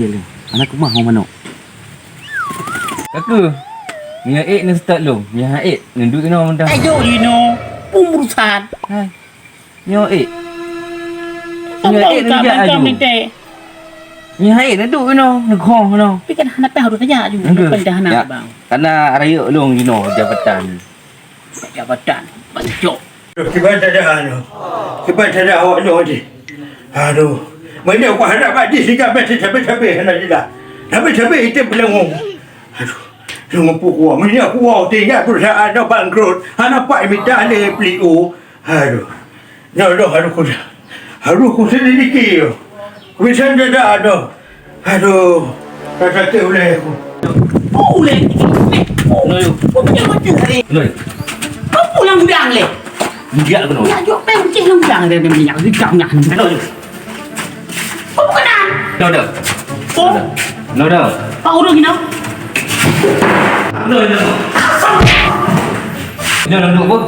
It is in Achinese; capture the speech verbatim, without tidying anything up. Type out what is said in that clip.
Ye lé, anak kumah mau manok. Kaku, nyoe ék ni start lom. Nyoe ék ni duek inoe mudah. Ayo inoe, pun urusan. Hai. Nyoe ék. Nyoe ék ni jak aju. Nyoe ék ni duek inoe, ni khoh inoe. Tapi kan hana tahu tu saja aju. Enggak. Depan dah hana, ya, bang. Karena rayek lom inoe jabatan. Jabatan, bancok. Kiban tada anu. Kiban tada awak nyoe di. Aduh. Mana aku harap bak di sehingga besi cabe-cabe hana jelas. Cabe-cabe itu belengong. Aduh. Sungguh pukul. Mana aku wow tinggal perusahaan dah bangkrut. Hana pak minta ni pelio. Aduh. Nyoe dah harus ku, harus ku selidiki yo. Ku bisa tada dah. Aduh, rasa teu uleh aku. Oh, uleh. Eh, oh. Loh, yuk. Kau punya mata hari. Loh. Kau pulang gudang leh. Enggak aku, Loh. Ya, jok peng cih lu gudang dia minyak gudang nak. Loh, yuk. Kau bukan. Dah, dah. Oh. Dah. Loh, dah. Pak urus gini. Loh, dah. Jangan duduk pun.